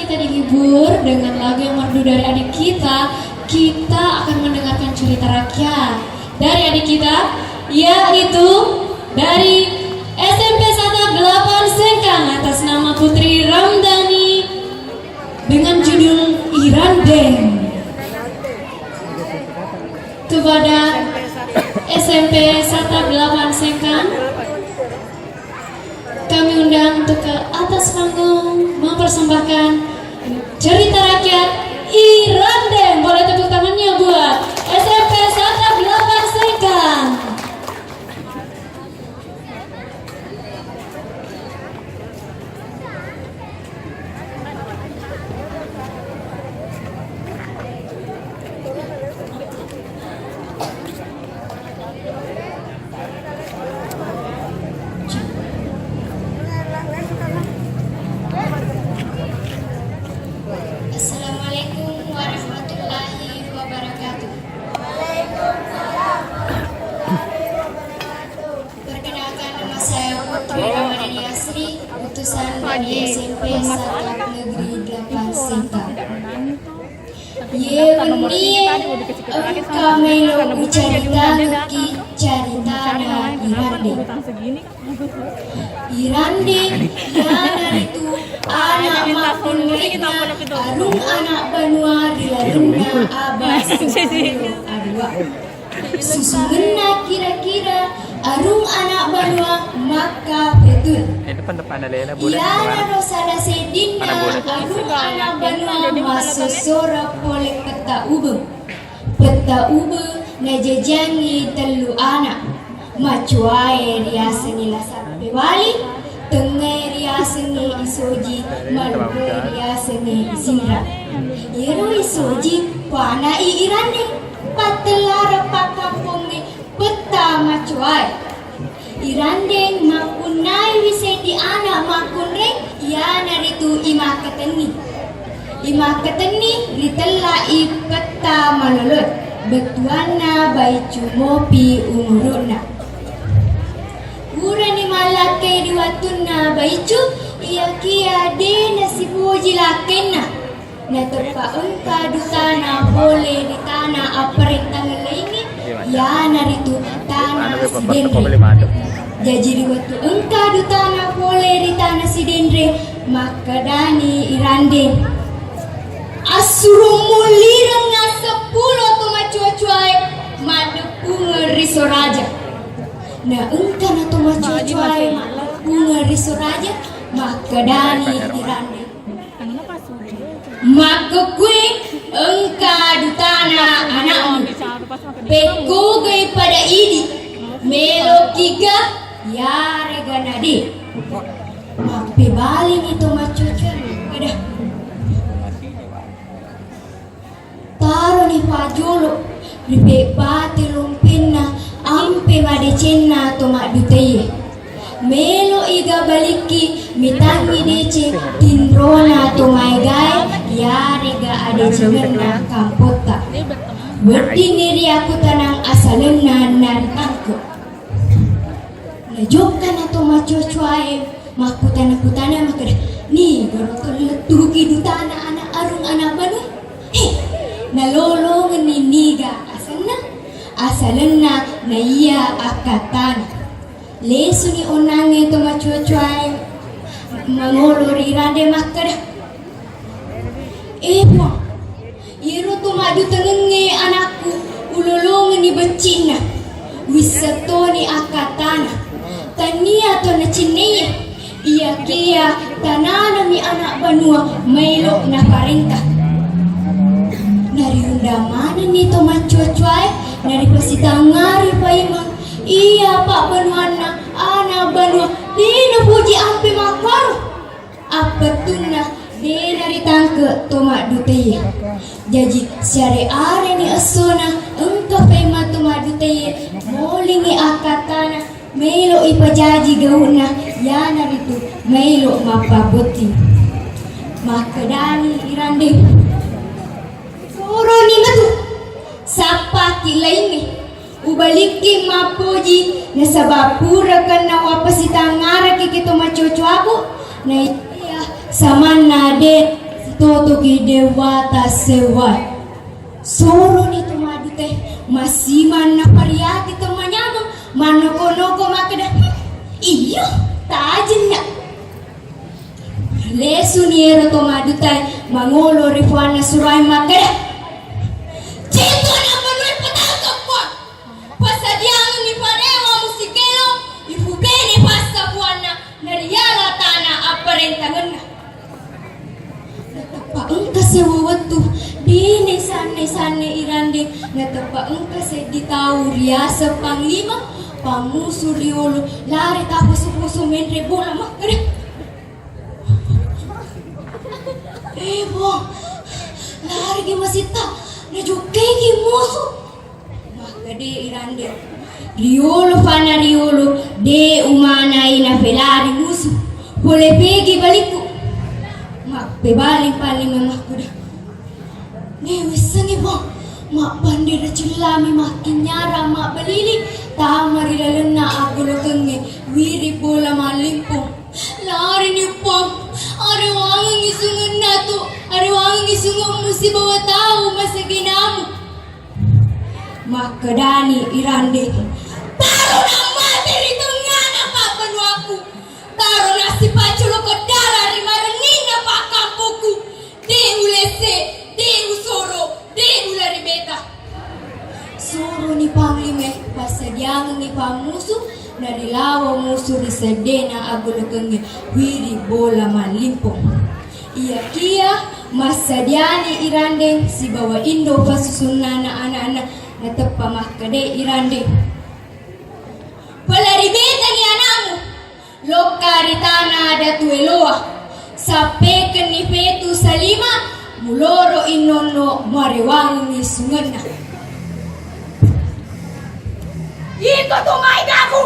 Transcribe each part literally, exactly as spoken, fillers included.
Kita dihibur dengan lagu yang merdu dari adik kita, kita akan mendengarkan cerita rakyat dari adik kita, yaitu dari S M P Satap delapan Sengkang atas nama Putri Ramdhani dengan judul Irandeng. Kepada S M P Satap delapan Sengkang, kami undang untuk ke atas panggung mempersembahkan cerita rakyat Irandeng. Boleh tepuk tangannya buat S M P Satap delapan Sengkang. Assalamualaikum warahmatullahi wabarakatuh. Perkenalkan, nama saya Putri Ramadhani Asri, utusan dari S M P Satap Negeri delapan Sengkang. Ye wennie engka melo ucaritangekki caritana Irandeng. Irandeng iyanaritu ana makkunrainna arung ana banua ri lalenna abad seppulo aduwa. Susungenna kira-kira arung ana banua makkapetung. Iyanaro sala seddinna arung ana banua massossora pole Petta Ubeng. Petta Ubeng najajiangngi tellu ana. Macoae riasengngi La Sappewali, tengngae riasengngi I Soji, malubbue riasengngi I Sinra. Iyaro I Soji puanai Irandeng, pattellareng pakkampongnge Petta Macoae. Irandeng mappunnaiwi seddi ana makkunrai, iyanaritu I Makkatenni. I Makkatenni ritella'i Petta Maloloe, bettuanna baiccu mopi umuru'na. Purani mallakkai ri wettunna baiccu, iyakiya de nasipoji lakkainna. Nateppa engka dutana pole ri tana apparentangeng laingnge, iyanaritu tana Sidenreng. Jaji ri wettu engka dutana pole ri tana Sidenreng, makkedani Irandeng, "Assuro mullireng seppulo to macoa-coae maddeppungeng ri Soraja." Na engka na to macoa-coae maddeppungeng ri Soraja, makkedani Irandeng, "Makkekkué engka dutana ana'mu. Pekkogai pada idi, melokiga yarega nadé." Mappébalini to maccocoé makkeda, "Taroni pajolo, ripébbaté lompénna, ampe madécénna to maddutaié. Mélo'i ga balikki mitangngi décéng tinrona to maégaé, iyaré'ga adécéngenna kampotta." Weddinni riakkutanang asalenna naritangke. Najokkana to maccocoaé makkutana-kutana makkeda, "Nigaro to lettuki dutana ana' arung ana' banua? Hé, nalolongenni niga asenna?" Asalenna naiya akkattana. Lésuni onnangngé to maccocoaé mangolo ri Irandeng makkeda, "É Puang, iyaro to maddutangengngé anakku ulolongenni beccinna, wisseng toni akkattana. Tannia to nacinnaié, iyakiya tananami ana' banua maélo naparénta." Nariundang manenni to maccocoaé, naripasitangngaré paimeng iya pabbanuanna ana' banua dé napoji ampe makkuaro. Appettunna dé naritangke to maddutaié. Jaji siare-areni essona engka paimeng to maddutaié, molingngi akkattana, mélo'i pajaji gau'na, iyanaritu maélo mappabotting. Makkedani Irandeng, "Soroni matu, sappaki laingngé. Ubalikki mappoji, nasaba purakenna wappasitangngarakki ki to maccocoaku, naiya samanna dé Totoki dewata sewwae. Soroni to madutae, massimanna pariati to manyameng, mannoko-noko makkeda, "Iyo, tajenna." Lesuni ero to madutae mangolo ri puanna suroe makkeda, "Cetto na banue patangkap, Puang. Passadiangengngi parewa musikelo, ipubene passa puanna, nariala tana apparentangenna." Nateppa engka sewa wettu, dene sanne-sanne irande, nateppa engka seddi tau riaseng panglima, pammusu riolo, lari taposo-poso menre bola makkeda, "Eh, Bo, larigi masitta, najokkeki musu." Makkeda irande, "Riolo fana riolo, de umanai nafelari musu. Pole pegi balikku." Mappebali paling makkeda, "Ne wissengi, Bo, mabbandera cellami makkinyara mabbalili, tama ri lalenna aggolokengnge, wiri bola mallimpung." "Larini, Puang, arewangengngi sungenna tu, arewangengngi sungemmu sibawa tau masegenamu." Makkedani irande, "Taro nammate ri tengngana pabbanuakku, taro nassipaccoloko dara ri marenninna pakkampokku, de ulesse, de usoro, de ulari beta." Suroni panglimae passadiangengngi pammusu, narilawa musu ri seddena aggolokengnge, wiri bola mallimpung. Iyakiya massadiani irandeng sibawa indo pasusunnana ana'na, nateppa makkeda irandeng, "Pala ribetani ana'mu." Lokka ri tana Datu Eloa, sappekenni Petu Salima, muloro innonno marewangengngi sungenna. "Iko tu maegaku,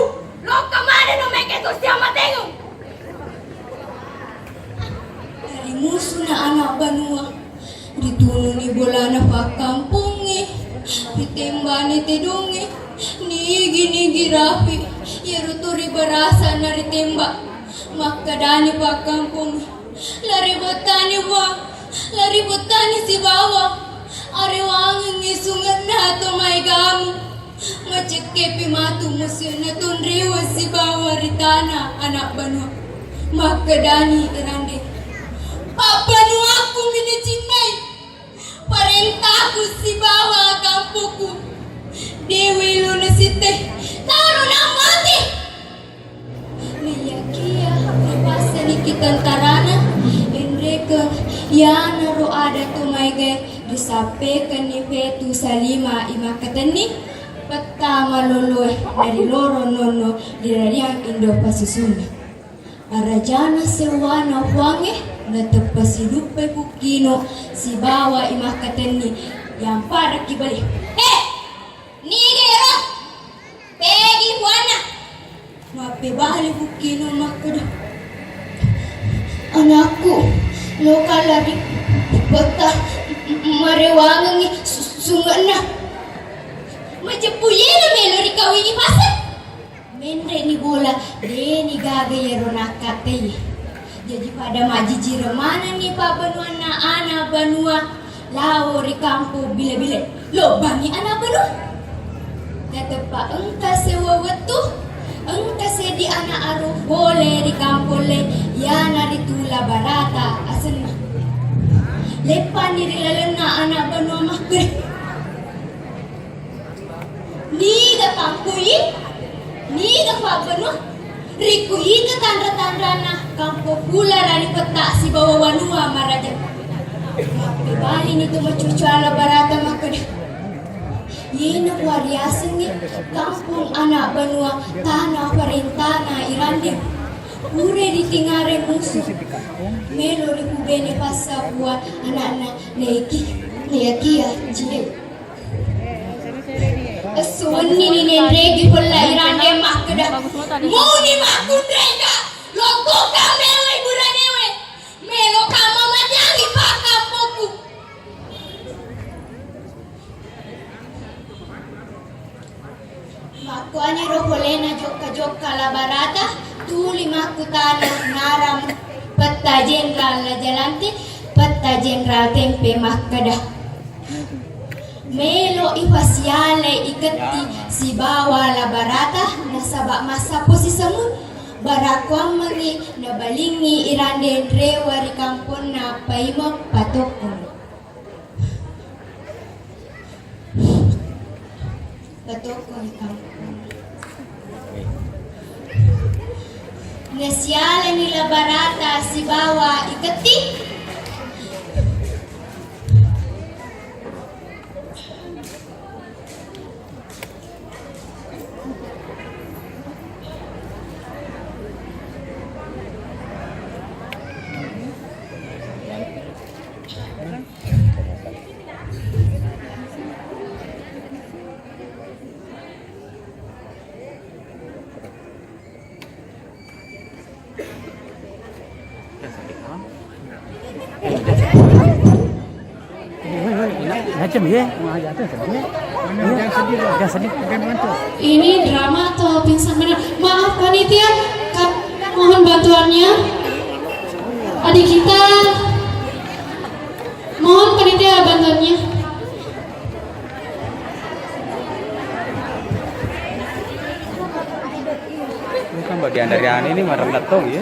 lokka manenno mekketu siammatengeng." Dari musuna anak banua. Ritununi bolana pakkampongnge, ritembani tedongnge, nigi-nigi rapi, iyaro tu ribarasa naritemba. Makkedani pakkampongnge, "Lari bottani, Puang, lari bottani sibawa arewangengngi sungenna to maegamu." Macekkepi matu musu'na Tonriweng sibawa ri tana anak banua. Makkedani irande, "Pabbanuakku mi nacinnai, parentaku sibawa kampokku. De welo nasitte, taro nammate." Naiyakiya ripassaniki tentarana, enrekeng iyanaro ada to maegae risappekenni Petu Salima i makkatenni petta maloloe dari loro nonno ri rariang indo pasusunna. Arajana sewwana Puangnge nateppa siduppai Pukkino sibawa i makkatenni yamparaki bali. "He! Niga ero?" "Pegi puanna?" Mappebali Pukkino makkeda, "Anakku, loka lari petta marewangengngi su-, sunge'na." "Majeppu yena melo rikawingi pase?" "Menre'ni bola, deni gaga yero nakkattei." Jaji pada majjijireng manenni pabbanuanna ana banua lao ri kampong bile-bile. Lobbangi ana banua. Nateppa engka sewwa wettu, engka seddi ana arung pole ri kampong le, iyanaritu La Barata asenna. Leppani ri lalenna ana banua makkeda, "Niga pakkui? Niga pabbanua? Rikku ita tanra-tanrana kampong pulara ri petta sibawa wanua maraja." Mappebalini tu macucu La Barata makkeda, "Yena kua riasengngi kampong anak banua tana parentana irande. Pura ritingare musu. Melo ripubene passa puang anakna naiki, nayakia cie." Esso wenni ni nenregi pella irande makkeda, "Muni makkunraika, lokkoka melo iburanewe, melo kamma majangi pakkampokku." Makkuaniro polena jokka-jokka La Barata, tuli makkutana narang petta jenderal La Jalante, petta Jenderal Tempe makkeda, "Melo ifasiale iketti sibawa La Barata nasaba massappo sisemmu, barakkuammengngi nabalingngi irande nrewa ri kamponna Paimeng Patokkong." Patokkong kampong. Nasialani La Barata sibawa iketti. Macam ya, jangan sedih. Ini drama atau pingsan benar? Maaf panitia, Kak, mohon bantuannya. Adik kita, mohon panitia bantuannya. Ini kan bagian dari anu ini, marennet tong ya.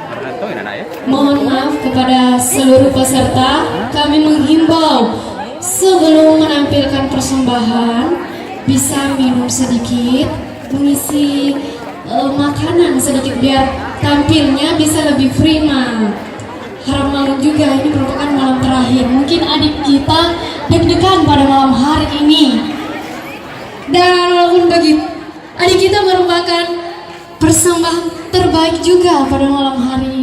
Marennet tong ini, Nak, ya. Mohon maaf kepada seluruh peserta, kami menghimbau sebelum menampilkan persembahan bisa minum sedikit, mengisi eh, makanan sedikit biar tampilnya bisa lebih prima. Harap maklum juga, ini merupakan malam terakhir. Mungkin adik kita deg-degan pada malam hari ini. Dan walaupun begitu, adik kita merupakan persembahan terbaik juga pada malam hari ini.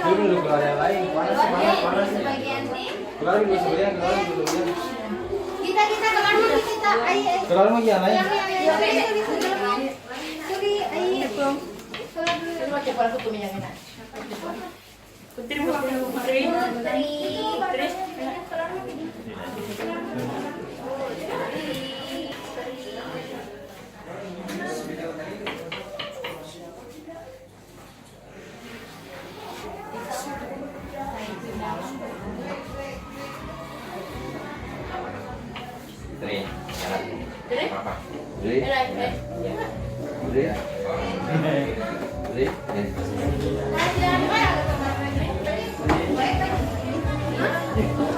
Dulu, dulu, keluar yang lain. Panas, panas, panas. Keluar dulu sebagian, keluar dulu sebagian. Kita, kita keluar dulu, kita. Ayo, ayo. Keluar lagi yang lain. Yang, yang, yang, yang, yang. Sorry, ayo. Keluar dulu. Coba aku tuh yang enak. Putri, Putri, Putri. Putri. Putri, jalan. Putri? Apa? Putri? Jalan, ya. Putri? Putri? Ya.